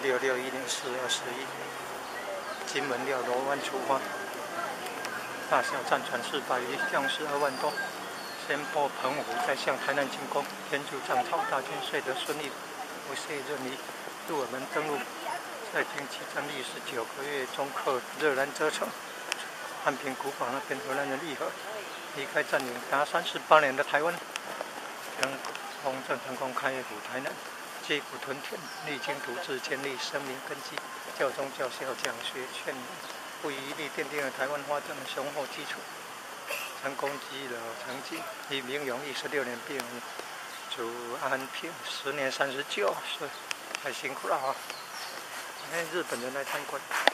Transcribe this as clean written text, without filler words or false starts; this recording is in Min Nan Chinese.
1661年4月21，金門廖羅灣出發，大小戰船400餘，將士2萬多，先破澎湖，再向台南進攻。天助漲潮大軍遂得順利，不卸任意，鹿耳門登陸，在經激戰歷時9個月，終克熱蘭遮城。安平古堡那邊荷蘭人議和，離開佔領達38年的台灣，成功鄭成功開赴台南，擊鼓屯田，勵精圖治，建立生民根基，教忠教孝，講學勸人，不遺餘力奠定了台灣發展的雄厚基礎。成功積了成績，於明永歷16年病卒安平，時年39歲，太辛苦了啊！哎，日本人來參觀。